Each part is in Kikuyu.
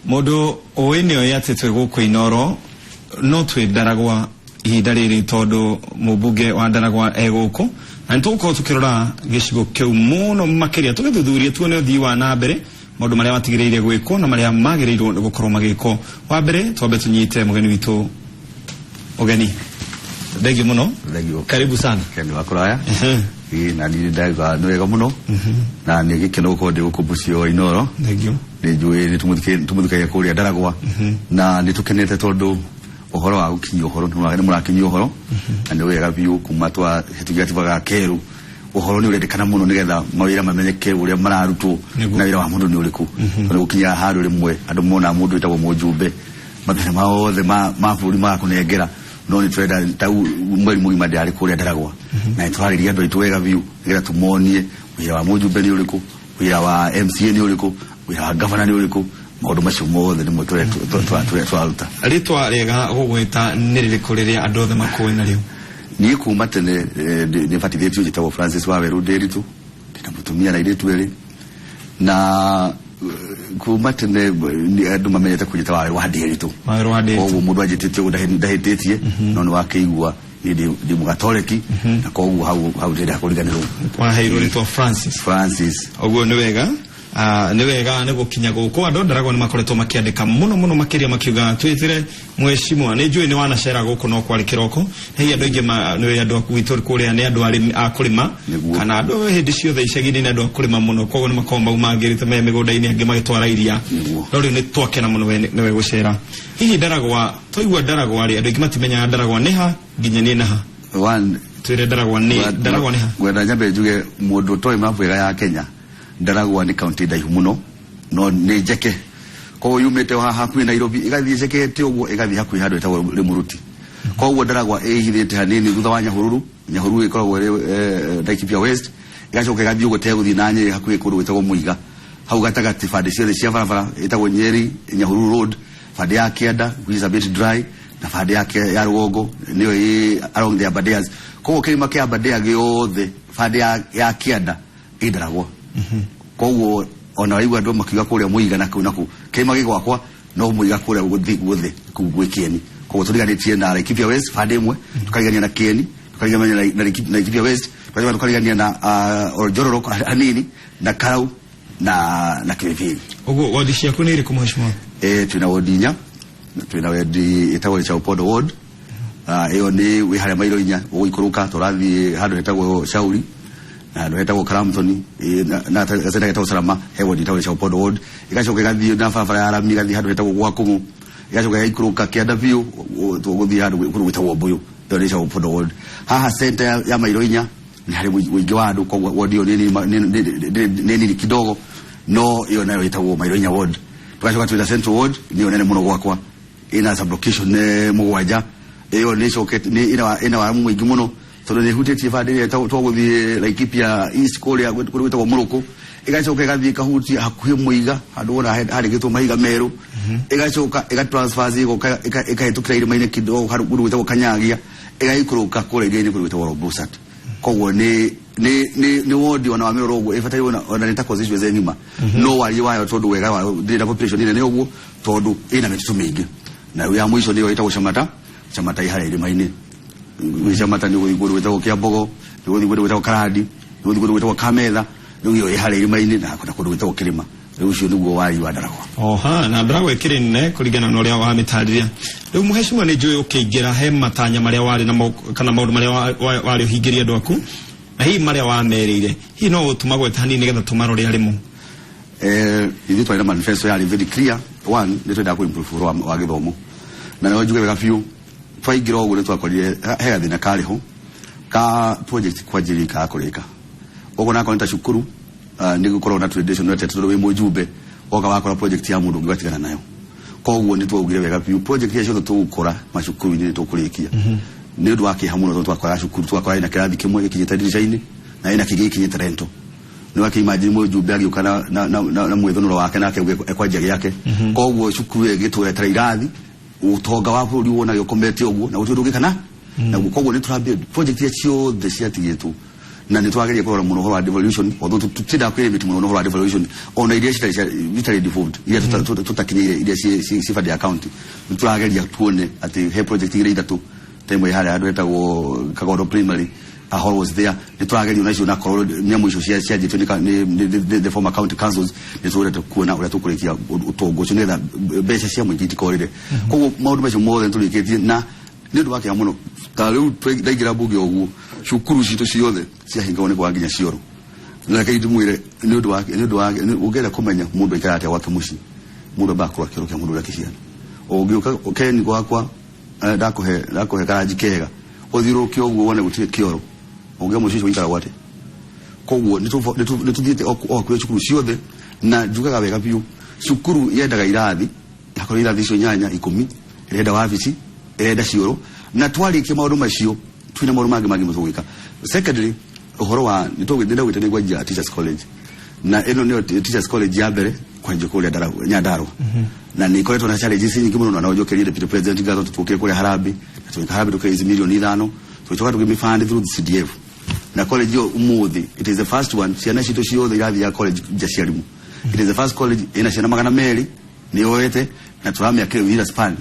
Mũndũ ũĩ nĩ oĩ atĩ twĩ gũkũ Inoro no twĩ Ndaragwa ihinda rĩrĩ tondũ mũmbunge wa Ndaragwa e gũkũ, na nĩ tũgũkorwo tũkĩrora gĩcigo kĩu mũno makĩria, tũgĩthuthurie tuone ũthii wa na mbere, maũndũ marĩa matigĩrĩire gwĩkwo na marĩa magĩrĩirwo nĩ gũkorwo magĩkwo. Wa mbere twambe tũnyite mũgeni witũ ũgeni. Thengiũ mũno. Thengiũ. Karibu sana. Ken wa kũraya. Ĩĩ, na niĩ ndauga nĩ wega mũno na nĩ gĩkeno gũkorwo ndĩ gũkũ mũciĩ wa Inooro. Thengiũ. Nĩ njũĩ nĩ tũmũthikagia kũrĩa Ndaragwa na nĩ tũkenete tondũ ũhoro wa gũkinyia ũhoro nĩ mũrakinyia ũhoro na nĩ wega biũ. Kuma twahĩtũkia gatiba ga kerũ, ũhoro nĩ ũrendekana mũno nĩgetha mawĩra mamenyeke ũrĩa mararutwo na wĩra wa mũndũ nĩ ũrĩkũ, tondũ gũkinyaga handũ rĩmwe andũ monaga mũndũ wĩtagwo mũjumbe, mathĩna mothe ma bũrũri magakũnengera. No nĩ tũrenda tau mweri mũgima ndĩrarĩ kũrĩa Ndaragwa na nĩ tũrarĩria andũ aitũ wega biũ nĩgetha tũmonie wĩra wa mũjumbe nĩ ũrĩkũ, wĩra wa MCA nĩ ũrĩkũ, wĩra wa gavana nĩ ũrĩkũ. Maũndũ macio mothe nĩmo tũraruta. Rĩtwa rĩega gũgwĩta nĩ rĩrĩkũ rĩrĩa andũ othe makũĩ narĩo? Niĩ kuma tene nĩ batithĩtio njĩtagwo Francis Wawerũ Ndĩritũ. Ndĩna mũtumia na airĩtu erĩ, na kuma tene andũ mamenyete kũnjĩta Wawerũ wa Ndĩritũ. Wawerũ wa Ndĩritũ. Koguo mũndũ anjĩtĩte ũguo ndahĩtĩtie, no nĩ wakĩigua niĩ ndĩ mũgatoreki na koguo hau hau ndĩrenda kũriganĩrwo. Waheirwo rĩtwa Francis. Francis. Ũguo nĩ wega. Ah, nĩ wega nĩ gũkinya gũkũ. Andũ a Ndaragwa nĩ makoretwo makĩandĩka mũno mũno makĩria makiuga twĩtĩre mheshimiwa. Nĩ njũĩ nĩ wanacera gũkũ no kwarĩ kĩroko. Hihi andũ aingĩ nĩ andũ a gwitũ kũrĩa nĩ andũ a kũrĩma. Kana andũ hĩndĩ ciothe icagi-inĩ nĩ andũ a kũrĩma mũno, koguo nĩ makoragwo maumangĩrĩte me mĩgũnda-inĩ, angĩ magĩtwara iria. No rĩu nĩ twakena mũno we nĩwe gũcera. Hihi Ndaragwa, twaigua Ndaragwa rĩ, andũ aingĩ matimenyaga Ndaragwa nĩ ha nginya nĩ na ha. One, twĩre Ndaragwa nĩ Ndaragwa nĩ ha. Ngwenda nyambe njuge mũndũ ũtoĩ mapu ĩga ya Kenya, Ndaragwa nĩ kaunti ndaihu mũno no nĩ njeke. Koguo yumĩte o haha hakuhĩ Nairobi, ĩgathiĩ ĩcekete ũguo, ĩgathiĩ hakuhĩ handũ hetagwo Rĩmũruti. Koguo Ndaragwa ĩhithĩte hanini thutha wa Nyahururu. Nyahururu ĩkoragwo ĩrĩ Laikipia West, ĩgacoka ĩgathiĩ ũguo tegũthiĩ na Nyeri hakuhĩ kũndũ gwĩtagwo Mũiga. Hau gatagatĩ bandĩ ciothe cia barabara ĩtagwo Nyeri Nyahururu Road, bandĩ ya kĩanda which is a bit dry, na bandĩ ya rũgongo nĩyo ĩ along the Aberdares. Koguo kĩrĩma kĩa Aberdare gĩothe bandĩ ya kĩanda ĩ Ndaragwa. Koguo ona waigua andũ makiuga kũrĩa Mũiga na kũu na kũu, kĩrĩma gĩ gwakwa no Mũiga kũrĩa gũthiĩ guothe kũu gwĩ Kĩeni. Koguo tũriganĩtie na Laikipia West bandĩ ĩmwe, tũkarigania na Kĩeni, tũkarigania na Laikipia West, tũgacoka tũkarigania na Oljororok hanini na Karau na Kĩrĩbĩri. Ũguo wodi ciaku nĩ irĩkũ, mheshimiwa? Twĩna wodi inya. Twĩna wendi ĩtagwo Chaupodo ward. Ĩyo nĩ wĩ harĩa mairo 4 ũgũikũrũka tũrathiĩ handũ hetagwo Shauri na handũ hetagwo Crampton na gacena getagwo Salama, he wodi ĩtagwo Chaupodo ward. Ĩgacoka ĩgathiĩ na barabara ya rami ĩgathiĩ handũ hetagwo gwa Kũng'ũ, ĩgacoka ĩgaikũrũka kĩanda biũ tũgũthiĩ handũ kũndũ gwĩtagwo Mbũyũ. Ĩyo nĩ Chaupodo ward. Haha center ya mairo 4 nĩ harĩ mũingĩ wa andũ, koguo wodi ĩyo nĩ nini kidogo, no ĩyo nayo ĩtagwo mairo 4 ward. Tũgacoka twĩna Central ward, nĩyo nene mũno gwakwa, ĩna sublocation 7. Ĩyo nĩ ĩcokete nĩ ĩna waramu mũingĩ mũno tondũ nĩ ĩhutĩtie bandĩ ĩrĩa twagũthiĩ Laikipia East kũrĩa kũrĩa gwĩtagwo Mũrũkũ, ĩgacoka ĩgathiĩ ĩkahutia hakuhĩ Mũiga handũ wona harĩkĩtwo mahiga merũ, ĩgacoka ĩga transfer ĩgoka ĩkahĩtũkĩra irĩma-inĩ kidogo handũ kũndũ gwĩtagwo Kanyagia, ĩgaikũrũka kũrĩa iria-inĩ kũndũ gwĩtagwo Rombusat. Koguo nĩ wodi ona wamĩrora ũguo ĩbataire ona nĩ ta constituency ng'ima, no wariĩ wayo tondũ wega wayo ndĩrĩ na population nene ũguo tondũ ĩna mĩtitũ mĩingĩ. Na ya mũico nĩyo ĩtagwo Chamata. Chamata ĩ harĩa irĩma-inĩ. Gwĩ Chamata nĩ ũgũthiĩ kũndũ gwĩtagwo Kĩambogo, nĩ ũgũthiĩ kũndũ gwĩtagwo Karandi, nĩ ũgũthiĩ kũndũ gwĩtagwo Kametha. Rĩu ĩyo ĩ harĩa irĩma-inĩ na kũndũ gwĩtagwo Kĩrĩma. Rĩu ũcio nĩguo wariĩ wa Ndaragwa. Oha, na Ndaragwa ĩkĩrĩ nene kũringana na ũrĩa wamĩtarĩria. Rĩu mheshimiwa, nĩ njũĩ ũkĩingĩra he matanya marĩa warĩ namo kana maũndũ marĩa warĩ ũhingĩrie andũ aku na hihi marĩa wamerĩire, hihi no ũtũmagweta hanini nĩgetha tũmarore arĩ mo? Ithuĩ twarĩ na manifesto yarĩ very clear. One, nĩ twendaga kũ improve ũhoro wa gĩthomo, na no njuge wega biũ twaingĩra ũguo nĩ twakorire he gathĩna karĩ ho ka project kwanjĩrĩria ikaga kũrĩka. Ũguo nakorwo nĩ ta cukuru, nĩ gũkoragwo na tradition no tondũ wĩ mũjumbe woka wakora project ya mũndũ ũngĩ ũgatigana nayo. Koguo nĩ twaugire wega biũ project iria ciothe tũgũkora macukuru-inĩ nĩ tũkũrĩkia. Nĩ ũndũ wa kĩeha mũno tondũ twakora cukuru twakora ĩna kĩrathi kĩmwe gĩkinyĩte ndirica-inĩ na ĩna kĩngĩ gĩkinyĩte rento. Nĩ wakĩ imagine mũjumbe agĩũka na mwĩthũnũro wake nake auge ekwanjia gĩake. Koguo cukuru ĩyo ĩgĩtwetera irathi, ũtonga wa bũrũri wonage ũkomete ũguo na gũtirĩ ũndũ ũngĩka na naguo. Koguo nĩ tũrambia project iria ciothe ciatigĩtwo Na nĩ twagĩrĩire kũrora mũno ũhoro wa devolution, although tũtiendaga kwĩlimit mũno ũhoro wa devolution, ona iria citarĩ devolved, iria tũtakinyĩire, iria ci band ya county, nĩ tũrageria tuone atĩ he project igĩrĩ ithatũ ta ĩmwe harĩa handũ hetagwo Kagondo Primary, a hall was there. Nĩ tũrageria onacio, nakorwo nyamũ icio cianjĩtio nĩ the former county councils, nĩ tũrete kuona ũrĩa tũkũrĩkia ũtongo ũcio nĩgetha mbeca cia mũingĩ itikorĩre. Koguo maũndũ macio mothe nĩ tũrĩkĩtie, na nĩ ũndũ wa kĩeha mũno ta rĩu ndaingĩra mbunge ũguo, cukuru citũ ciothe ciahingagwo nĩ kwaga nginya cioro. Na reke ndĩmwĩre, nĩ ũndũ wa ũngĩenda kũmenya mũndũ aikaraga atĩa gwake mũciĩ, mũndũ ambaga kũrora kĩoro kĩa mũndũ ũrĩa kĩciana. Ũngĩũka Ken gwakwa, ndakũhe karanji kega, ũthiũrũrũke ũguo wone gũtirĩ kĩoro, ũngĩa mũciĩ ũcio ũikaragwo atĩa? Koguo nĩ tũthiĩte o hakuhĩ cukuru ciothe, na njugaga wega biũ, cukuru yendaga irathi, hakorwo irathi icio inyanya, 10, ĩrenda wabici, ĩrenda cioro. Na twarĩkia maũndũ macio, twĩna maũndũ mangĩ tũgwĩka. Secondly, ũhoro wa nĩndagwĩte nĩ gwanjia Teachers College, na ĩno nĩyo Teachers College ya mbere kwanjia kũrĩa Nyandarua, na nĩ ikoretwo na challenges nyingĩ mũno, na no njokerie Deputy President ngatho. Tũkire kũrĩa harambĩ, na twĩka harambĩ tũkĩraise mirioni 5, tũgĩcoka tũkĩmĩfund through the CDF. Na college ĩyo ũmũthĩ, it is the first one, ciana citũ ciothe irathiaga college nja cia arimũ. It is the first college ĩna ciana 200 nĩ yoete, na tũramĩakĩra within a span.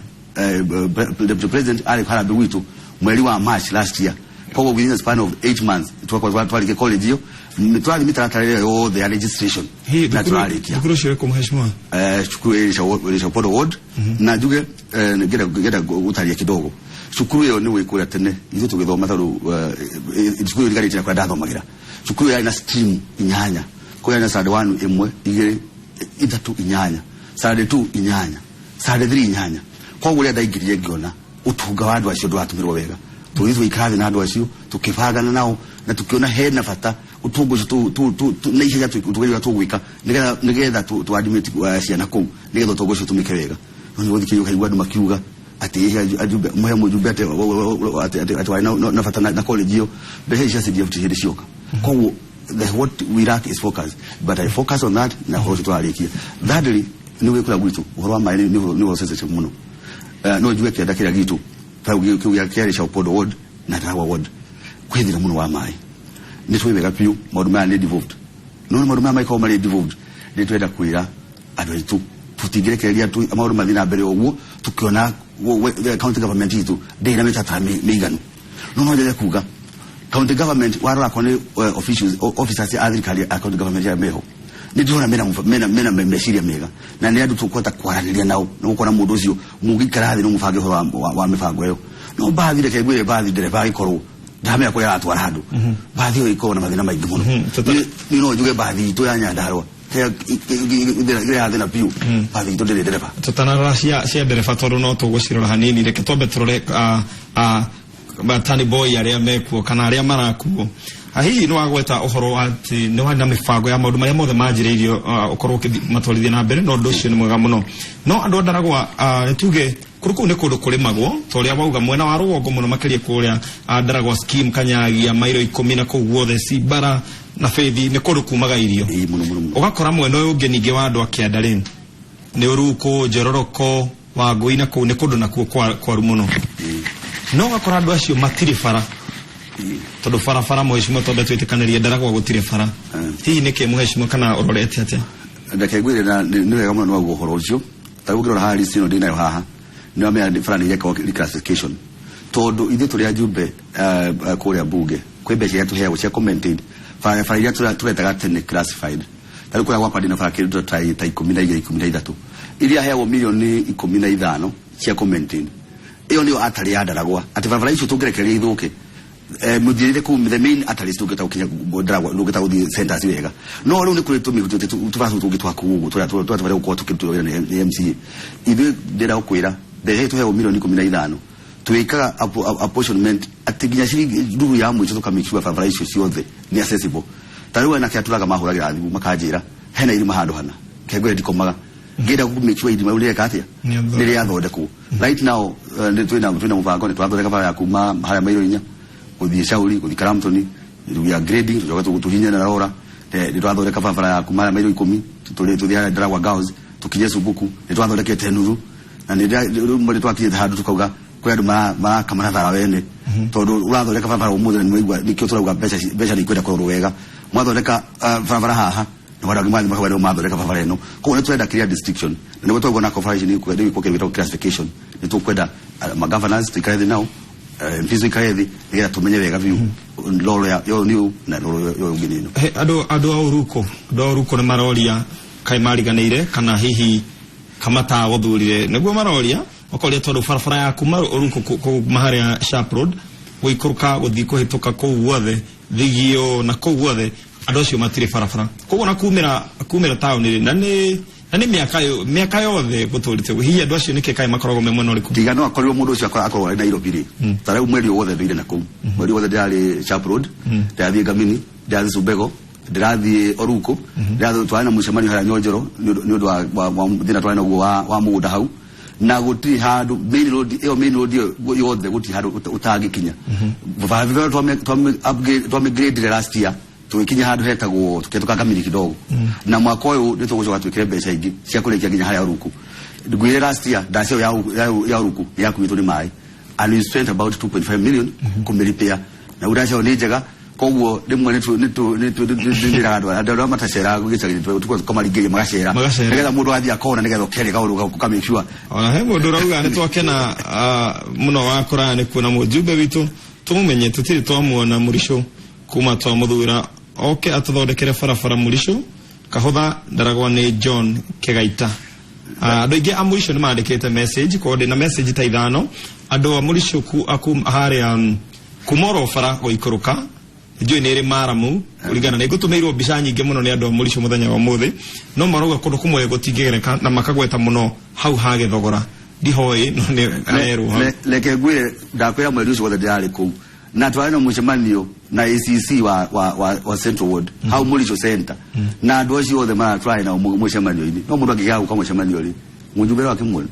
Deputy President arĩ harambĩ gwitũ mweri wa March last year, koguo within a span of 8 months twakorwo twarĩkia college ĩyo. Tũrathiĩ mĩtaratara ĩyo yothe ya registration na tũrarĩkia. Thukuru ũcio ũrĩkũ, mheshimiwa? Cukuru ĩrĩ Chaupodo ward. Na njuge, ngenda gũtaria kidogo, cukuru ĩyo nĩ gwĩkũrĩa tene ithuĩ tũgĩthoma, tondũ cukuru ĩyo ĩriganĩtie na kũrĩa ndathomagĩra. Cukuru ĩyo yarĩ na stream inyanya, kũrĩa yarĩ na standard 1, 1, 2, 3, 8, standard 2, 8, standard 3, 8. Koguo rĩrĩa ndaingĩrire, ngĩona ũtonga wa andũ acio ndũratũmĩrwo wega. Tũgĩthiĩ tũgĩikara thĩ na andũ acio, tũkĩbangana nao, na tũkĩona hena bata ũtonga ũcio na ihenya tũgerie ũrĩa tũgwĩka nĩgetha tũ admit ciana kũu, nĩgetha ũtonga ũcio ũtũmĩke wega. No nĩ gũthikĩrĩria ũkaigua andũ makiuga atĩ ihe ajumbe muhe mũjumbe atĩ warĩ na bata na college ĩyo, mbeca ici cia CDF ti hĩndĩ cioka. Koguo what we lack is focus, but I focus on that, na ũhoro ũcio tũrarĩkia. Thirdly, nĩ gwĩkũra gwitũ ũhoro wa maĩ nĩ ũhoro sensitive mũno. No njuge kĩanda kĩrĩa gitũ kĩu kĩarĩ Chaupodo ward na Ndaragwa ward, kwĩ thĩna mũno wa maĩ. Nĩ tũĩ wega biũ maũndũ maya nĩ devolved, no nĩ maũndũ maya makoragwo marĩ devolved, nĩ twenda kwĩra andũ aitũ tũtingĩrekereria maũndũ mathiĩ na mbere ũguo tũkĩona the county government itũ ndĩrĩ na mĩtaratara mĩiganu. No njende kuga county government, warora korwo nĩ officials, officers a thirikari a county government arĩa meho, nĩ ndĩrona mena meciria mega, na nĩ andũ tũkũhota kwaranĩria nao, nĩ gũkora mũndũ ũcio mũngĩikara thĩ no mũbange ũhoro wa mĩbango ĩyo. No mbathi, reke ngwĩre, mbathi ndereba agĩkorwo ndamenya kũrĩa aratwara handũ, mbathi ĩyo ĩkoragwo na mathĩna maingĩ mũno. Niĩ no njuge mbathi itũ ya Nyandarua ĩrĩa thĩna biũ, mbathi itũ ndĩrĩ ndereba. Tũtanarora cia ndereba, tondũ no tũgũcirora hanini, reke twambe tũrore matani boy arĩa mekuo kana arĩa marakuo. Hihi nĩ wagweta ũhoro wa atĩ nĩ warĩ na mĩbango ya maũndũ marĩa mothe manjĩrĩirio, ũkorwo ũkĩmatwarithia na mbere, na ũndũ ũcio nĩ mwega mũno. No andũ a Ndaragwa, nĩ tuge kũrĩ kũu nĩ kũndũ kũrĩmagwo ta ũrĩa wauga mwena wa rũgongo mũno makĩria kũrĩa Ndaragwa scheme, Kanyagia, mairo 10 na kũu guothe Cimbara na Bĩthi, nĩ kũndũ kumaga irio. Ĩĩ, mũno mũno mũno. Ũgakora mwena ũyũ ũngĩ ningĩ wa andũ a kĩanda rĩ, nĩ ũrukũ Njororoko Wangũi na kũu nĩ kũndũ nakuo kwaru mũno, no ũgakora andũ acio matirĩ bara, tondũ barabara, mheshimiwa, twambe twĩtĩkanĩrie Ndaragwa gũtirĩ bara. Hihi nĩkĩ, mheshimiwa, kana ũrorete atĩa? Reke ngwĩre, na nĩ wega mũno nĩ wauga ũhoro ũcio. Ta rĩu ũngĩrora haha list ĩno ndĩ nayo haha, nĩ wamenya nĩ bara nĩ irekagwo reclassification, tondũ ithuĩ tũrĩ ajumbe kũrĩa bunge kwĩ mbeca iria tũheagwo cia kũ-maintain bara iria tũretaga tene classified. Ta rĩu kũrĩa gwakwa ndĩna bara kĩndũ ta 12, 13, iria heagwo mirioni 15 cia kũ-maintain. Ĩyo nĩyo atarĩ ya Ndaragwa, atĩ barabara icio tũngĩrekereria ithũke, mũthiĩrĩre kũu the main arteries, tũngĩta gũkinya Ndaragwa, ndũngĩta gũthiĩ centers wega. No rĩu nĩ kũrĩ tũbacu tũngĩ twa kũu ũguo tũrĩa tũbataire gũkorwo tũkĩrutwo wĩra nĩ MCA. Ithuĩ ndĩrenda gũkwĩra mbeca iria tũheagwo mirioni 15, twĩkaga apportionment atĩ nginya ciringi nduru ya mũico tũka make sure barabara icio ciothe nĩ accessible. Ta rĩu anake atũraga mahũragĩra thimũ makanjĩra hena irima handũ hana kengwĩre ndikomaga, ngĩenda kũ make sure irima rĩu rĩreka atĩa, Nĩathondekwo. nĩ rĩathondekwo. Right now, nĩ twĩna mũbango, nĩ tũrathondeka bara ya kuma harĩa mairo inya gũthiĩ Shauri, gũthiĩ Karamtoni, we are grading, tũcoke tũhinye na rora. Nĩ twathondeka barabara ya kuma harĩa mairo 10 tũrĩ tũthiĩ harĩa Ndaragwa Girls, tũkinye Sumbuku, nĩ twathondekete nuthu, na nĩ rĩu nĩ twakinyĩte handũ tukauga kwĩ andũ maraka marathara wene. Tondu urathondeka barabara umuthi na nĩwaigua nĩkĩo tũrauga mbeca nĩ ikwenda kũrorwo wega. Mwathondeka barabara haha na andũ angĩ mathiĩ makauga nĩo mathondeka barabara ĩno. Koguo nĩ tũrenda clear distinction, na nĩguo twaigua na corporation nĩ gwĩkwo kĩndũ gĩtagwo classification. Nĩ tũkwenda ma-governors tũikare thĩ nao, MPs tũikare thĩ, nĩgetha tũmenye wega biũ role ya yo nĩ na role yo ũngĩ nĩ ĩno. He, andũ a Uruku, andũ a Uruku nĩ maroria kaĩ mariganĩire kana hihi kamata gũthurire, nĩguo maroria makoria tondũ barabara ya kuma Uruku kuma harĩa Sharp Road gũikũrũka gũthiĩ kũhĩtũka kũu guothe Thigio na kũu guothe, andũ acio matirĩ barabara. Koguo na kumĩra taũni rĩ, na nĩ mĩaka yothe gũtũrĩte ũguo. Hihi andũ acio nĩkĩ kaĩ makoragwo me mwena ũrĩkũ? Tiga no akorirwo mũndũ ũcio akorwo arĩ Nairobi rĩ, ta rĩu mweri wothe ndũire na kũu, mweri wothe ndĩrarĩ Sharp Road, ndĩrathiĩ Ngamini, ndĩrathiĩ Subego, ndĩrathiĩ Oruku, ndĩrathiĩ twarĩ na mũcemanio harĩa Nyonjoro nĩ ũndũ wa thĩna twarĩ naguo wa mũgũnda hau, na gũtirĩ handũ main road ĩyo, main road ĩyo yothe gũtirĩ handũ ũtangĩkinya. Barabara twamĩgrade last year, tũgĩkinya handũ hetagwo tũkĩhetũka Ngamini kidogo, na mwaka ũyũ nĩ tũgũcoka twĩkĩre mbeca ingĩ cia kũrĩkia nginya harĩa Oruku. Ngwĩre last year ndaci ĩyo ya Oruku nĩ yakuĩtwo nĩ maĩ, and we spent about 2.5 million kũmĩrepair, na rĩu ndaci ĩyo nĩ njega. Koguo rĩmwe nĩndĩraga andũ arĩa mataceraga gĩcagi-inĩ tũkamaringĩria magacera, Magacera. nĩgetha mũndũ athiĩ akona, nĩgetha ũkerĩ kaũndũ ũkamake sure. Ona he mũndũ ũrauga nĩ twakena mũno wa kũraya nĩ kuona mũjumbe witũ, tũmũmenye tũtirĩ twamuona mũricũ kuma twamũthura oke atũthondekere barabara mũricũ kahũtha. Ndaragwa nĩ John Kegaita. Andũ aingĩ a mũricũ nĩ mandĩkĩte message, koguo ndĩna message ta ithano. Andũ a mũricũ harĩa kuma oro bara gũikũrũka njũĩ nĩ ĩrĩ maramu kũringana nĩ ngũtũmĩirwo mbica nyingĩ mũno nĩ andũ a mũricũ mũthenya wa ũmũthĩ, no marauga kũndũ kũmwe gũtingĩgereka na makagweta mũno hau ha Gĩthogora, ndihoĩ no nĩ arerwo hau. Reke ngwĩre, ndakwĩra mweri ũcio wothe ndĩrarĩ kũu na twarĩ na mũcemanio na ACC wa Central Ward hau Mũricũ Center, na andũ acio othe maratwarĩ nao mũcemanio-inĩ, no mũndũ angĩgĩa gũka mũcemanio rĩ, mũjumbe wake mwene.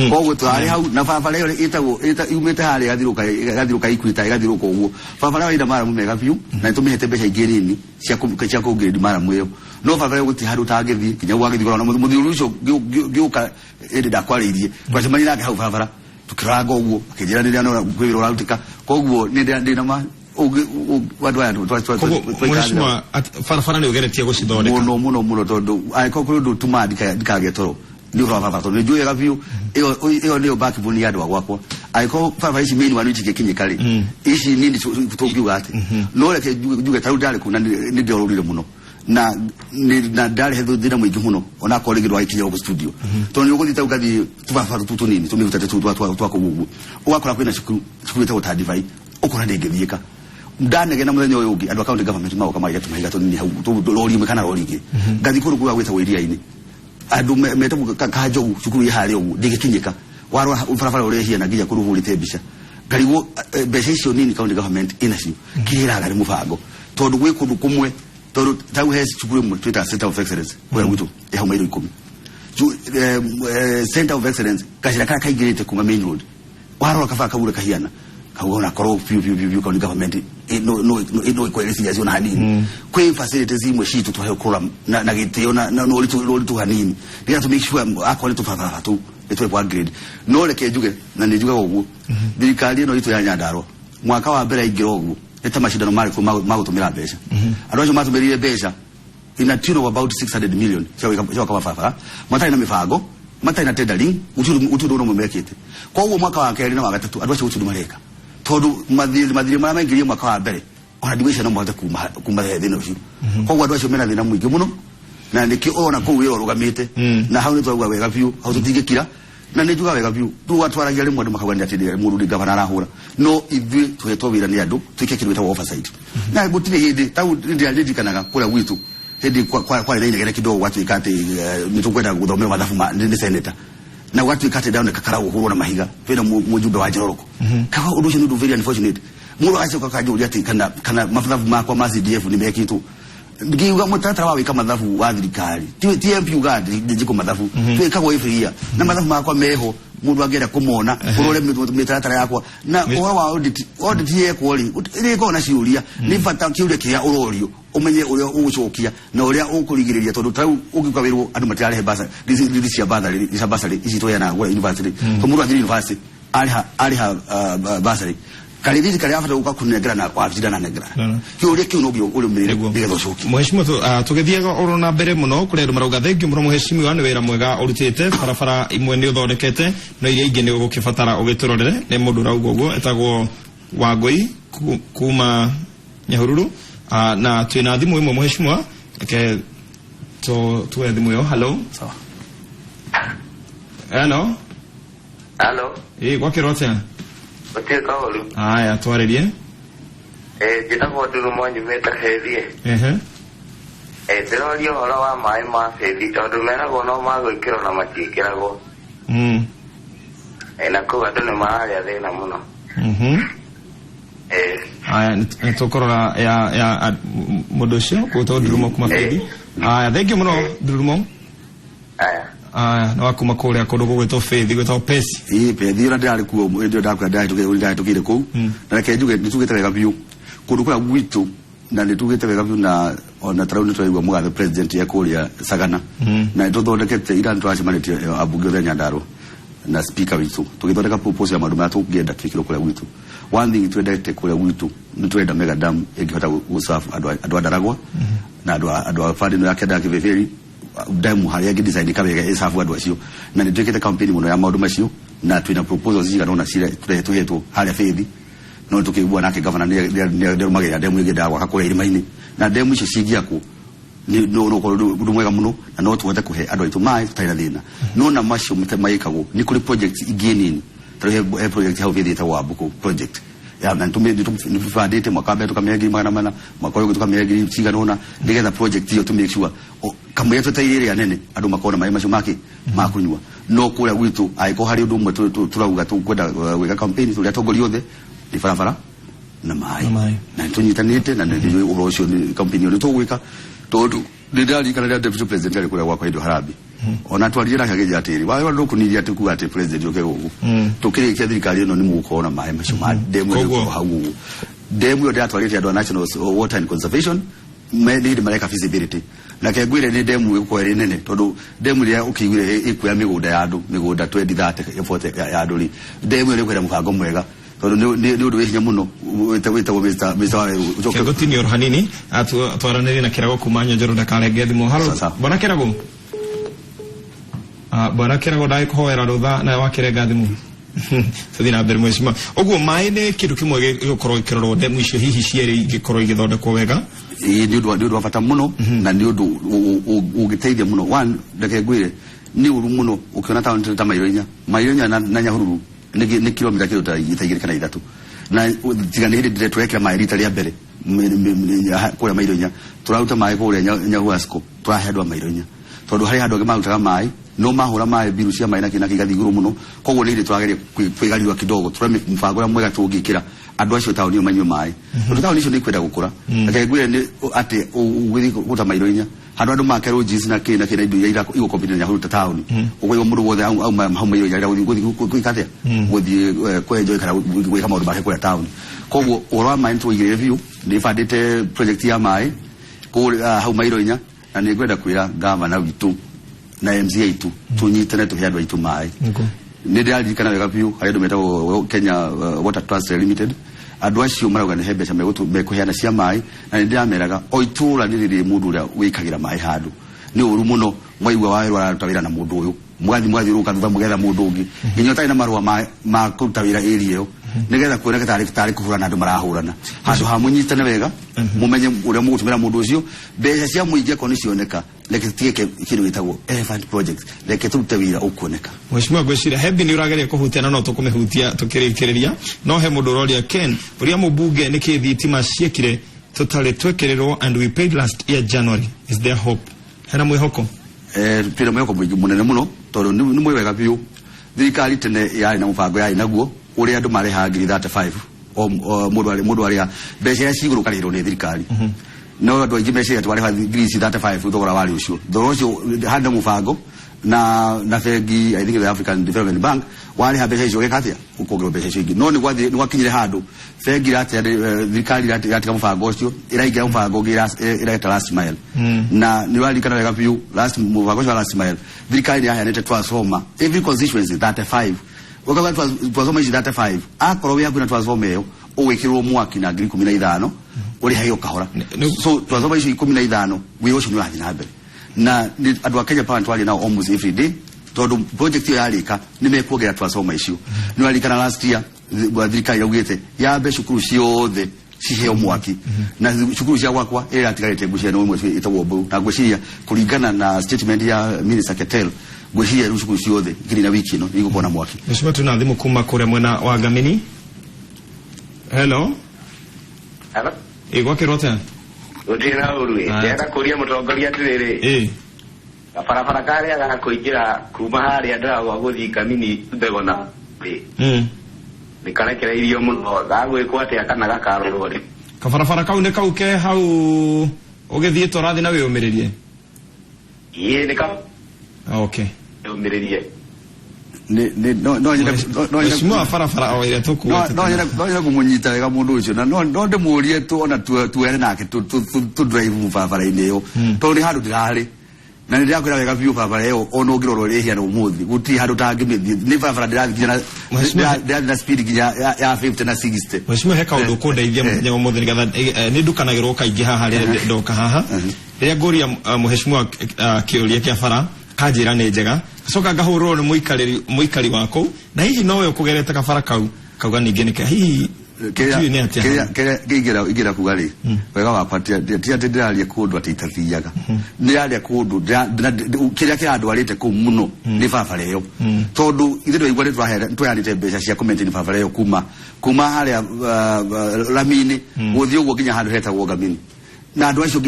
Koguo twarĩ hau na barabara ĩyo ĩtagwo yumĩte harĩa ĩgathiũrũka Equator, ĩgathiũrũka ũguo, barabara ĩyo ĩna maramu mega biũ, na nĩtũmĩhete mbeca ingĩ nini cia kũgrade maramu ĩyo, no barabara ĩyo gũtirĩ handũ ũtangĩthiĩ nginya gwagĩthiĩ kũrora mũthiũrũrũ ũcio ngĩũka ĩndĩ ndakwarĩirie, twacemania nake hau barabara tukĩranga ũguo, akĩnjĩra nĩ ndĩrona kwĩ wĩra ũrarutĩka. Koguo nĩ ndĩna ma andũ aya Koguo mheshimiwa, barabara nĩ ũgeretie gũcithondeka? Mũno mũno mũno, tondũ angĩkorwo kwĩ ũndũ ũtũmaga ndikagĩe toro nĩ ũhoro wa barabara, tondũ nĩ njũĩ wega biũ ĩyo nĩyo backbone ya andũ a gwakwa. Angĩkorwo barabara ici main one itingĩkinyĩka rĩ, ici nini tũngiuga atĩ no reke njuge ta rĩu ndarĩ kũu na nĩ ndĩorũrire mũno na ndarehe thĩna mũingĩ mũno, onakorwo rĩngĩ ndwagĩkinya gũkũ studio, tondũ nĩ ũgũthiĩ ta ũgathiĩ tũbarabara tũtũ tũnini tũmĩhutĩte tũu twa kũu ũguo, ũgakora kwĩna cukuru ĩtagwo Tandivai, ũkona ndĩngĩthiĩka. Ndanegena mũthenya ũyũ ũngĩ, andũ a county government magoka magaiga tũmahiga tũnini hau rori ĩmwe kana rori igĩrĩ. Ngathiĩ kũndũ kũu gwĩtagwo iria-inĩ, andũ metagwo Kanjogu, cukuru ĩ harĩa ũguo ndĩngĩkinyĩka, warora barabara ũrĩa ĩhiana nginya kũrĩa ũhũrĩte mbica, ngarigwo mbeca icio nini county government ĩnacio kĩraga nĩ mũbango, tondũ gwĩ kũndũ kũmwe, tondũ tau he cukuru ĩmwe twĩtaga Center of Excellence kũrĩa gwitũ ĩ hau mairo 10. Center of Excellence, gacĩra karĩa kaingĩrĩte kuma main road, warora kabara kau ũrĩa kahiana, kauga ona korwo biũ biũ biũ biũ county government no ĩkwerĩ ciacio na hanini kwĩ facilities imwe citũ tũheo kũrora na gĩtĩo na ũritũ hanini, nĩgetha tũ make sure akorwo nĩ tũbarabara tũu nĩ tũrekwo upgrade. No reke njuge, na nĩ njugaga ũguo, thirikari ĩno itũ ya Nyandarua, mwaka wa mbere aingĩra ũguo, nĩ ta macindano marĩ kuo ma gũtũmĩra mbeca. Andũ acio matũmĩrire mbeca in a tune of about 600 million cia gwaka mabarabara matarĩ na mĩbango, matarĩ na tendering, gũtirĩ ũndũ ũmwe mekĩte. Koguo mwaka wa kerĩ na wa gatatũ andũ acio gũtirĩ ũndũ mareka, tondũ mathirĩ marĩa maingĩrie mwaka wa mbere ona ndigwĩciria no mahote kuma thĩna ũcio. Koguo andũ acio mena thĩna mũingĩ mũno, na nĩkĩo ũrona kũu wĩra ũrũgamĩte, na hau nĩ twauga wega biũ hau tũtingĩkira, na nĩ njuga wega biũ twaragia rĩmwe andũ makauga nĩ atĩ mũndũ nĩ gavana arahũra, no ithuĩ tũhetwo wĩra nĩ andũ twĩke kĩndũ gĩtagwo oversight, na gũtirĩ hĩndĩ tau ndirikanaga kũrĩa gwitũ hĩndĩ kwarĩ na inegene kidogo, gwatuĩka atĩ nĩ tũkwenda gũthomerwo mathabu nĩ senator, na gwatuĩka atĩ ndoneka karagũhũrwo na mahiga twĩna mũjumbe wa Njoroko. Kaga ũndũ ũcio nĩ ũndũ very unfortunate. Mũndũ agacoka akanjũria atĩ kana mathabu makwa ma CDF nĩ mekĩtwo. Ngiuga mũtaratara wa gwĩka mathabu wa thirikari ti MP uga njĩkwo mathabu, twĩkagwo every year, na mathabu makwa meho, mũndũ angĩenda kũmona ũrore mĩtaratara yakwa. Na ũhoro wa audit yekwo rĩ, ĩrĩkoragwo na ciũria, nĩ bata kĩũria kĩrĩa ũrorio ũmenye ũrĩa ũgũcokia na ũrĩa ũkũrigĩrĩria, tondũ ta rĩu ũngĩũka wĩrwo andũ matirarehe rithiti cia bursary ici tũheanaga kũrĩa university, to mũndũ athiĩ university arĩha bursary. Karithiti karĩa abata gũka kũnengera na wabici ndananengera. Kĩũria kĩu no nginya ũrũmĩrĩre nĩgetha ũcokie. Mheshimiwa, tũgĩthiaga oro na mbere mũno kũrĩ andũ marauga thengiũ mũno mheshimiwa nĩ wĩra mwega ũrutĩte, barabara imwe nĩ ũthondekete no iria ingĩ nĩ ũgũkĩbatara ũgĩtũrorere. Nĩ mũndũ ũrauga ũguo etagwo Wangũi kuma Nyahururu. Na twĩna thimũ ĩmwe mheshimiwa, reke tuoe thimũ ĩyo. Hello. Sawa. Hello. Halo, ĩ gwakĩrwo atĩa? Gũtirĩ kaũru. Aya, twarĩrie. Njĩtagwo Ndurumo nyumĩte Bethie. Ndĩroria ũhoro wa maĩ ma Bethi tondũ meragwo no magwĩkĩrwo na matiĩkĩragwo. Na kũu andũ nĩ mararĩa thĩna mũno. Aya, nĩ tũkũrora ya mũndũ ũcio gwĩtwo Ndurumo kuma Bethi. Aya, thengiũ mũno Ndurumo. Aya. Aya, nĩ wa kuma kũrĩa kũndũ gũgwĩtwo Bethi, gwĩtwo Pesi. Ĩĩ, Bethi ona ndĩrarĩ kuo hĩndĩ ĩyo ndakwĩra ndahĩtũkĩire kũu. Na reke njuge nĩ tugĩte wega biũ kũndũ kũrĩa gwitũ, na nĩ tugĩte wega biũ, na ona tarĩu nĩ tũraigua mũgathe president e kũrĩa Sagana. Na nĩ tũthondekete ira nĩ tũracemanĩtie ambunge othe a Nyandarua na speaker witũ tũgĩthondeka proposal ya maũndũ marĩa tũngĩenda twĩkĩrwo kũrĩa gwitũ. One thing twendete kũrĩa gwitũ, nĩ tũrenda mega dam ĩngĩhota gũserve andũ a Ndaragwa na andũ a band ĩno ya kĩanda ya Kĩbĩbĩri, dam harĩa ĩngĩ design kawega ĩserve andũ acio, na nĩ twĩkĩte campaign mũno ya maũndũ macio, na twĩna proposals cigana ũna tũhetwo harĩa Bethi. No tũkĩigua nake governor nĩ arũmagĩrĩra demu ĩngĩ endaga gwaka kũrĩa irĩma-inĩ, na demu icio cingĩakwo nĩ no ũkorwo ũndũ mwega mũno, na no tũhote kũhe andũ aitũ maĩ tũtarĩ na thĩna. No na macio magĩkagwo nĩ kũrĩ projects ingĩ nini, tarĩu he project hau Bethi ĩtagwo Wambuku project ya, na nĩtũbandĩte mwaka wa mbere tũkamĩhe 400,000, mwaka ũyũ ũngĩ tũkamĩhe ngiri cigana ũna, nĩgetha project ĩyo tũ make sure kamũira twetereire ĩrĩa nene andũ makorwo na maĩ macio make ma kũnyua. No kũrĩa gwitũ angĩkorwo harĩ ũndũ ũmwe tũrauga tũkwenda gwĩka campaign tũrĩ atongoria othe nĩ barabara na maĩ. Na maĩ. Na nĩtũnyitanĩte na nĩ ũhoro ũcio nĩ campaign ĩyo nĩtũgwĩka, tondũ nĩ ndĩraririkana rĩrĩa deputy president arĩ kũrĩa gwakwa hĩndĩ Harambee, ona twarire nake akĩnjĩra atĩrĩ wawe ndũkũniria atĩ kuga atĩ president ũke gũkũ tũkĩrĩkia thirikari ĩno nĩ mũgũkorwo na maĩ macio ma demu ĩyo. Koguo- ĩgũkorwo hau ũguo demu ĩyo ndĩratwarĩte andũ a National Water and Conservation nĩ hĩndĩ mareka feasibility, na ke ngwĩre nĩ demu ĩgũkorwo ĩrĩ nene, tondũ demu ĩrĩa ũkĩiguire ĩkuoya mĩgũnda ya andũ, mĩgũnda 20 30 40 ya andũ rĩ, demu ĩyo nĩ ĩkwenda mũbango mwega, tondũ nĩ ũndũ wĩ hinya mũno wĩtagwo Mr. Waweru ũcoke. Kĩngũtinio oro hanini, twaranĩrie na Kĩrago kuma Nyanjoro ndakarenge thimũ. Halo. Sawa, sawa. Bwana Kĩrago. Bwana Kĩrago, ndagĩkũhoera rũtha nawe wakĩrenga thimũ. Tũthiĩ na mbere mheshimiwa. Ũguo maĩ nĩ kĩndũ kĩmwe gĩgũkorwo gĩkĩrorwo, ndemu icio hihi cierĩ ingĩkorwo igĩthondekwo wega. Ĩĩ, nĩ ũndũ wa bata mũno na nĩ ũndũ ũngĩteithia mũno. One, reke ngwĩre nĩ ũru mũno ũkĩona taũni ta Mairo Inya, Mairo Inya na Nyahururu nĩ kilomita kĩndũ ta 2 kana 3, na tiga nĩ hĩndĩ ndĩre twekĩra maĩ rita rĩa mbere kũrĩa Mairo Inya, tũraruta maĩ kũrĩa Nyahuasco tũrahe andũ a Mairo Inya, tondũ harĩ handũ angĩ marutaga maĩ no mahũra maĩ mbiru cia maĩ na kĩ igathiĩ igũrũ mũno. Koguo nĩ hĩndĩ tũrageria kwĩgariũra kidogo tũrore mũbango ũrĩa mwega tũngĩkĩra andũ acio taũni ĩyo manyue maĩ, tondũ taũni icio nĩ ikwenda gũkũra. Reke ngwĩre nĩ atĩ ũgĩthiĩ gũta Mairo Inya handũ andũ make rũnjis na kĩ na kĩ na indo iria igũkombithia na Nyahururu ta taũni, ũkũigua mũndũ wothe auma hau Mairo Inya arenda gũthiĩ gwĩka atĩa, gũthiĩ kwenjoy kana gwĩka maũndũ make kũrĩa taũni. Koguo ũhoro wa maĩ nĩ tũigĩrĩre biũ, nĩ bandĩte project ya maĩ kũrĩa hau Mairo Inya, na nĩ ngwenda kwĩra gavana witũ na MCA itũ tũnyitane tũhe andũ aitũ maĩ. Nĩ ndĩraririkana wega biũ harĩ andũ metagwo Kenya Water Trust Limited, andũ acio marauga nĩ he mbeca mekũheana cia maĩ, na nĩ ndĩrameraga o itũra nĩ rĩrĩ mũndũ ũrĩa wĩkagĩra maĩ handũ. Nĩ ũru mũno mwaigua wawerwo araruta wĩra na mũndũ ũyũ, mũgathiĩ mũgathiũrũrũka thutha mũgetha mũndũ ũngĩ nginya ũtarĩ na marũa ma kũruta wĩra area ĩyo, nĩgetha kuoneke tarĩ kũhũrana andũ marahũrana, handũ ha mũnyitane wega mũmenye ũrĩa mũgũtũmĩra mũndũ ũcio mbeca cia mũingĩ. Akorwo nĩ cioneka, reke tigeke kĩndũ gĩtagwo elephant project, reke tũrute wĩra ũkuoneka. Mheshimiwa, ngwĩciria hebi nĩ ũrageria kũhutia na no tũkũmĩhutia tũkĩrĩkĩrĩria, no he mũndũ ũroria, Ken ũrĩa mũmbunge, nĩ kĩ thitima ciekire tũtarĩ twekĩrĩrwo and we paid last year January? Is there hope? Hena mwĩhoko? Twĩna mwĩhoko mũingĩ mũnene mũno, tondũ nĩ mũĩ wega biũ thirikari tene yarĩ na mũbango yarĩ naguo ũrĩa andũ marĩhaga ngiri 35 o mũndũ arĩa mbeca iria cigũrũ karĩhĩrwo nĩ thirikari. No andũ aingĩ meciria atĩ warĩha ngiri ici 35 thogora warĩ ũcio, thogora ũcio harĩ na mũbango na bengi, I think the African Development Bank, warĩha mbeca icio ũgeka atĩa, ũkongerwo mbeca icio ingĩ. No nĩ gwakinyire handũ bengi thirikari ĩratiga mũbango ũcio, ĩraingĩra mũbango ũngĩ ĩreta last mile. Na nĩ ũraririkana wega biũ last mũbango ũcio wa last mile, thirikari nĩ yaheanĩte transformer every constituency 35. Ũkauga transformer ici 35, akorwo wĩ hakuhĩ na transformer ĩyo. Ũgwĩkĩrwo mwaki na 15,000 ũrĩhagio kahora. So transformer icio 15, wĩra ũcio nĩ ũrathiĩ na mbere na andũ a Kenya Power twaria nao almost every day, tondũ project ĩyo yarĩka nĩ mekuongerera transformer icio. Nĩ warikana last year thirikari yaugĩte yambe cukuru ciothe ciheo mwaki, na cukuru cia gwakwa ĩrĩa ĩratigarĩte ngwĩciria nĩ ĩmwe ĩtagwo Mbũrũ, na ngwĩciria kũringana na statement ya Minister Ketel, ngwĩciria rĩu cukuru ciothe nginya wiki ĩno nĩ igũkorwo na mwaki. Mheshimiwa, tuna thimũ kuma kũrĩa mwena wa Ngamini. Hello. Hello? Ĩ, gwakĩrwo atĩa? Gũtirĩ na ũru ĩ. Aya. Ndĩrenda kũria mũtongoria atĩrĩrĩ, gabarabara karĩa ga kũingĩra kuma harĩa Ndaragwa gũthiĩ Ngamini Thegona rĩ, nĩ karekereirio mũno, gagwĩkwo atĩa kana gakarorwo rĩ? Kabarabara kau nĩ kau ke hau ũgĩthiĩ tũrathiĩ na wĩyũmĩrĩrie? Ĩĩ, nĩ Okay. kayũmĩrĩrie. Nĩ no nyende no nyende Mheshimiwa, barabara o ĩrĩa tũkuĩte. No nyende kũmũnyita wega mũndũ ũcio na no ndĩmũrie tu ona tuere nake tu drive barabara-inĩ ĩyo, tondũ nĩ handũ ndĩrarĩ na nĩ ndĩrakwĩra wega biũ, barabara ĩyo ona ũngĩrorwo ĩrĩ hiana ũmũthĩ gũtirĩ handũ tangĩmĩthiĩ, nĩ barabara ndĩrathiĩ nginya ndĩrathiĩ na speed nginya ya 50 na 60. Mheshimiwa, he kaũndũ ũkũndeithia mũthenya wa ũmũthĩ nĩgetha nĩ ndukanagĩrwo kaingĩ haha rĩrĩa ndoka haha, rĩrĩa ngũria mheshimiwa kĩũria kĩa bara kanjĩra nĩ njega, coka ngahũrwo nĩ mũikari wa kũu na hihi nowe ũkũgerete kabara kau kauga ningĩ nĩke hihi ndiũĩ nĩ atĩa. Kĩrĩa kĩrĩa ingĩra kuga rĩ, wega wakwa ti atĩ ndĩraria kũndũ atĩ itathiaga, ndĩraria kũndũ kĩrĩa kĩrandwarĩte kũu mũno nĩ barabara ĩyo, tondũ ithuĩ twaigua nĩ twaheanĩte mbeca cia kũ-maintain barabara ĩyo kuma harĩa rami-inĩ gũthiĩ ũguo nginya handũ hetagwo Ngamini, na andũ acio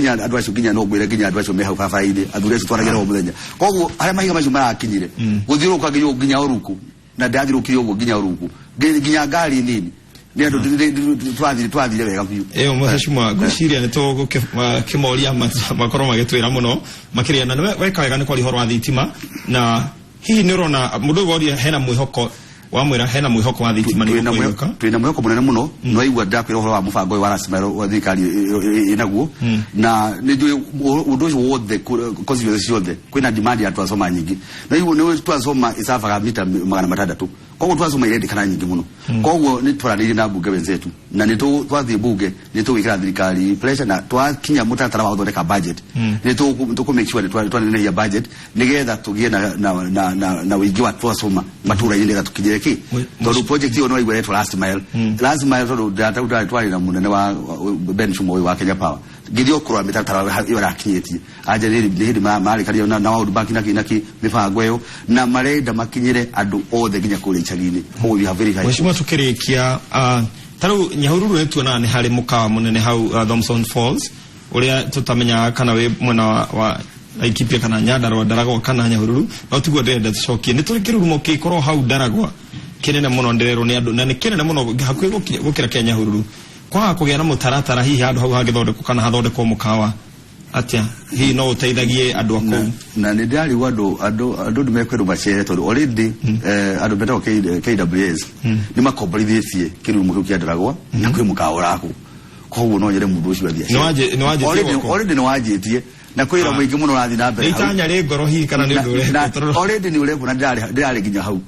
nginya no ngwĩre nginya andũ acio me hau barabara-inĩ, athuri acio twaragĩra o mũthenya, koguo harĩa mahiga macio marakinyire gũthiũrũrũka nginya Oruku, na ndathiũrũkire ũguo nginya Oruku nginya ngari nini nĩ andũ twathire wega biũ. Ĩyo mheshimiwa, ngwĩciria nĩ tũgũkĩmoria makorwo magĩtwĩra mũno makĩria, na nĩwe weka wega nĩ kwaria ũhoro wa thitima, na hihi nĩ ũrona mũndũ ũyũ woria hena mwĩhoko, wamwĩra hena mwĩhoko wa thitima nĩ Twĩna ũkũinũka? Twĩna mwĩhoko mũnene mũno. No igua ndakwĩra ũhoro wa mũbango ũyũ wa last mile wa thirikari ĩnaguo, na nĩ njũĩ ũndũ ũcio wothe constituency ciothe kwĩna demand ya transformer nyingĩ, na igua nĩ transformer ĩcabaga mita 600, koguo transformer irendekana nyingĩ mũno. Koguo nĩ twaranĩirie na mbunge wenzetu na nĩ twathiĩ mbunge nĩ tũgwĩkĩra thirikari pressure, na twakinya mũtaratara wa gũthondeka budget nĩ tũkũ make sure nĩ twanenehia budget nĩgetha tũgĩe na ũingĩ wa transformer matũra-inĩ nĩgetha tũkinyĩre kĩ, tondũ project ĩyo no igua ĩretwo last mile, last mile, tondũ twarĩ na mũnene wa Ben Chumo ũyũ wa Kenya Power, ngĩthiĩ kũrora mĩtaratara ĩyo ĩrakinyĩtie anja nĩ hĩndĩ marĩkaria na World Bank na kĩ mĩbango ĩyo, na marenda makinyĩre andũ othe nginya kũrĩa icagi-inĩ, koguo we have very high. Mheshimiwa, tukĩrĩkia, ta rĩu Nyahururu nĩ tuonaga nĩ harĩ mũkawa mũnene hau, Thompson Falls, ũrĩa tũtamenyaga kana wĩ mwena wa Laikipia kana Nyandarua, Ndaragwa kana Nyahururu, no tiguo ndĩrenda tũcokie. Nĩ tũrĩ kĩrurumo kĩkorwo hau Ndaragwa kĩnene mũno, ndĩrerwo nĩ andũ, na nĩ kĩnene mũno hakuhĩ gũkĩra kĩa Nyahururu. Kwaga kũgĩa na mũtaratara hihi handũ hau hangĩthondekwo kana hathondekwo mũkawa atĩa, hihi no ũteithagie andũ a kũu? Na nĩ ndĩrarigwo andũ nĩ mekwendwo macere, tondũ already andũ metagwo KWS nĩ makomborithĩtie kĩrurumo kĩu kĩa Ndaragwa na kwĩ mũkawa ũrakwo, koguo no nyende mũndũ ũcio athiĩ. Nĩ wanjĩtie gwakwo? Already nĩ wanjĩtie na kwĩ wĩra mũingĩ mũno ũrathiĩ na mbere Nĩ hau. itanya rĩ ngoro hihi kana nĩ ũndũ ũrekwo? Already nĩ ũrekwo na ndĩrarĩ nginya hau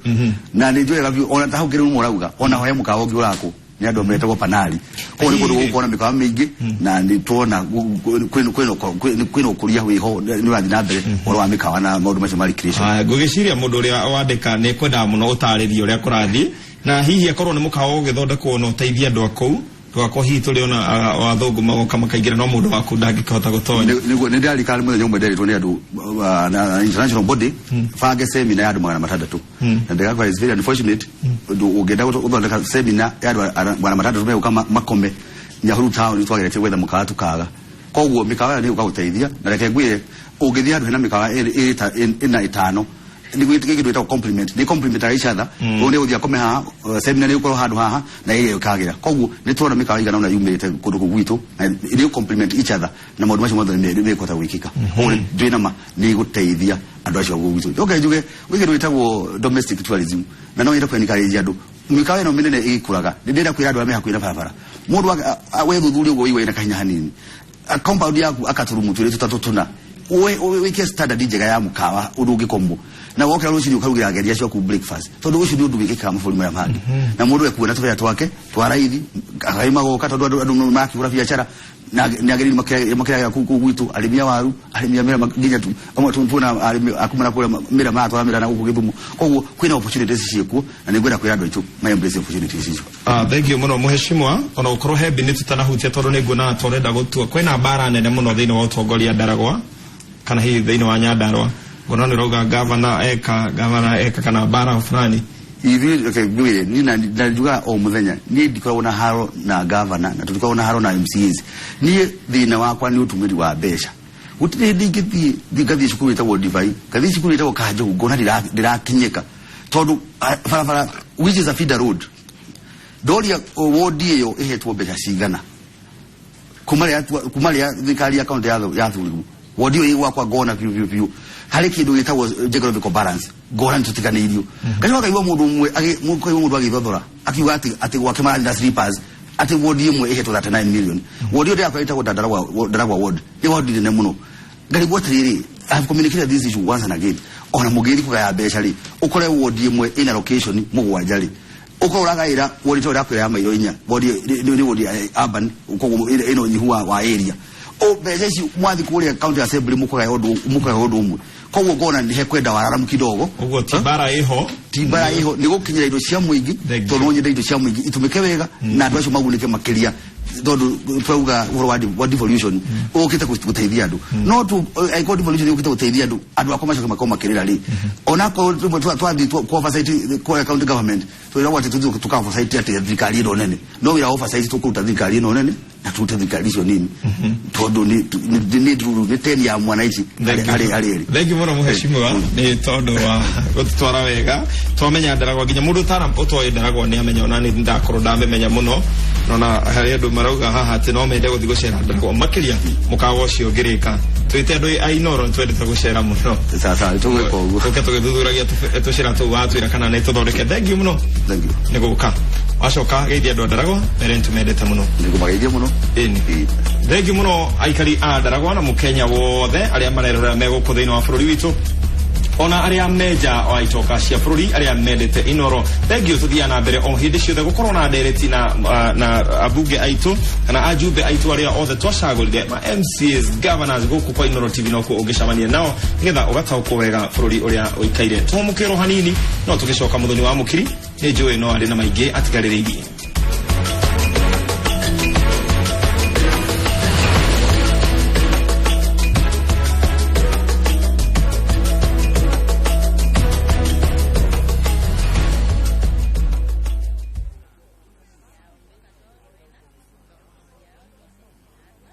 na nĩ njũĩ biũ ona ta hau kĩrurumo ũrauga, ona ho he mũkawa ũngĩ ũrakwo nĩ andũ metagwo Panari, koguo nĩ kũndũ gũgũkorwo na mĩkawa mĩingĩ, na nĩ tuona kwĩna ũkũria wĩho nĩ ũrathiĩ na mbere ũhoro wa mĩkawa na maũndũ macio ma recreation. Aya, ngũgĩciria mũndũ ũrĩa wandĩka nĩ kwendaga mũno ũtarĩrie ũrĩa kũrathiĩ, na hihi akorwo nĩ mũkawa ũgĩthondekwo na ũteithie andũ a kũu, ndũgakorwo hihi tũrĩ ona athũngũ magoka makaingĩra no mũndũ wa kũu ndangĩkĩhota gũtonya. Nĩguo nĩ ndĩrarikana mũthenya ũmwe nderitwo nĩ andũ na international body bange seminar ya andũ 600, na ndĩgakora is very unfortunate ũndũ ũngĩenda gũthondeka seminar ya andũ 600 megũka makome Nyahururu town, twageretie gwetha mũkawa tukaga. Koguo mĩkawa ĩyo nĩ ĩgũka gũteithia, na reke ngwĩre ũngĩthiĩ handũ hena mĩkawa ĩrĩ ta ĩna ĩtano nĩ gĩkĩ twĩtagwo compliment, nĩ compliment each other, ũyũ nĩ gũthiĩ akome haha, seminar nĩ gũkorwo handũ haha na ĩrĩa ĩkagĩra. Koguo nĩ tuona mĩkawa igana ũna yumĩrĩte kũndũ kũu gwitũ na nĩ compliment each other, na maũndũ macio mothe nĩ mekũhota gwĩkĩka. Koguo ndĩ na ma nĩ gũteithia andũ acio a gũkũ gwitũ. Njoke njuge gwĩ kĩndũ gĩtagwo domestic tourism, na no nyende kwenikaria andũ mĩkawa ĩno mĩnene ĩgĩkũraga, nĩ ndĩrenda kwĩra andũ arĩa me hakuhĩ na barabara, mũndũ wethuthuria ũguo ũigua ĩna kahinya hanini compound yaku akaturumu twĩrĩ tũtatũ tũna, wĩke standard njega ya mũkawa ũndũ ũngĩkomwo. Na wokĩra rũcinĩ ũkarugĩra ageni acio aku breakfast, tondũ ũcio nĩ ũndũ wĩkĩkaga mabũrũri marĩa mangĩ. Na mũndũ ekuona tũbera twake twa raithi agai magoka, tondũ andũ marakĩhũra biacara na ageni makĩragĩra kũu gwitũ, arĩmi a waru, arĩmi a mĩra, nginya amwe tuona arĩmi a kuma na kũrĩa mĩra maratwara mĩra na gũkũ Gĩthumo. Koguo kwĩna opportunities ciĩkuo, na nĩngwenda kwĩra andũ aitũ ma embrace opportunities icio. Thank you mũno mũheshimiwa, ona gũkorwo he mbini tutanahutia, tondũ nĩ nguona tũrenda gũtua kwĩna mbara nene mũno thĩinĩ wa ũtongoria Ndaragwa kana hihi thĩinĩ wa Nyandarua. Nguona nĩ ũrauga gavana eka, gavana eka, kana mbara fulani. Ithuĩ reke ngwĩre, niĩ na njugaga o mũthenya, niĩ ndikoragwo na haro na gavana na tũtikoragwo na haro na MCAs. Niĩ thĩna wakwa nĩ ũtũmĩri wa mbeca. Gũtirĩ hĩndĩ ingĩthiĩ ngathiĩ cukuru ĩtagwo Divai, ngathiĩ cukuru ĩtagwo Kanjogu, ngona ndĩrakinyĩka tondũ barabara, which is a feeder road. Ndoria wodi ĩyo ĩhetwo mbeca cigana kuma rĩrĩa thirikari ya kaunti yathurirwo. Wodi ĩyo ĩgwakwa, ngona biũ biũ biũ harĩ kĩndũ gĩtagwo geographical balance, ngona nĩ tũtiganĩirio. Ngacoka ngaigua mũndũ ũmwe ngaigua mũndũ agĩthothora akiuga atĩ gwake marathiĩ na slippers, atĩ wodi ĩmwe ĩhetwo 39 million. Wodi ĩyo ndĩrakora ĩtagwo Ndaragwa ward, nĩ wodi nene mũno. Ngarigwo atĩrĩrĩ, I have communicated this issue once and again, ona mũngĩthi kũgaya mbeca rĩ, ũkore wodi ĩmwe ĩna location mũgwanja rĩ, ũkorwo ũragaĩra wodi ta ũrakwĩra ya mairo inya, wodi nĩ wodi ya urban, koguo ĩna ũnyihu wa area. O mbeca ici mwathi kũrĩa county assembly mũkũgaya ũndũ ũmwe. Koguo ngona nĩ hekwenda wararamu kidogo. Ũguo ti mbara ĩho. Ti mbara ĩho, nĩ gũkinyĩra indo cia mũingĩ. Thank you. Tondũ no nyende indo cia mũingĩ itumĩke wega na andũ acio magunĩke makĩria, tondũ twauga ũhoro wa devolution ũkĩte gũteithia andũ. No tu angĩkorwo devolution yũkĩte gũteithia andũ, andũ akwa macoke makorwo makĩrĩra rĩ, onakorwo rĩmwe twathiĩ kwa oversight kwa county government, twĩragwo atĩ tũthiĩ tũka oversight atĩ thirikari ĩno nene. No wĩra wa oversight tũkũruta thirikari ĩno nene na tũrute thirikari icio nini, tondũ nĩ teni ya mwananchi Thank you. harĩ ĩrĩ. Thank you mũno mũheshimiwa, nĩ tondũ wa gũtũtwara wega twamenya Ndaragwa, nginya mũndũ ũtara ũtoĩ Ndaragwa nĩ amenya, ona nĩ ndakorwo ndamĩmenya mũno. Nona harĩ andũ marauga haha atĩ no mende gũthiĩ gũcera Ndaragwa, makĩria mũkawa ũcio ũngĩrĩka. Twĩte andũ a Inoro nĩ twendete gũcera mũno. Sasa tũgwĩka ũguo. Tũke tũgĩthuthuragia tũcĩra tũu watwĩra kana nĩ tũthondeke. Thank you mũno. Thank you. Nĩ gũka wacoka geithia andũ a Ndaragwa mere nĩtũmendete mũno. Nĩngũmageithia mũno. Ĩni. Ĩĩ. Thank you mũno aikari a Ndaragwa na mũkenya wothe arĩa marerorera me gũkũ thĩinĩ wa bũrũri witũ, ona arĩa menja wa itoka cia bũrũri, arĩa mendete Inoro. Thank you. Tũthiaga na mbere o hĩndĩ ciothe gũkorwo na ndereti na abunge aitũ kana ajumbe aitũ arĩa othe twacagũrire, ma MCAs, governors, gũkũ kwa Inoro TV nokuo ũngĩcemania nao nĩgetha ũgataũkwo wega bũrũri ũrĩa ũikaire. Tũhũmũkĩrwo hanini, no tũgĩcoka mũthoni wa mũkiri nĩ njũĩ no arĩ na maingĩ atigarĩrĩirie.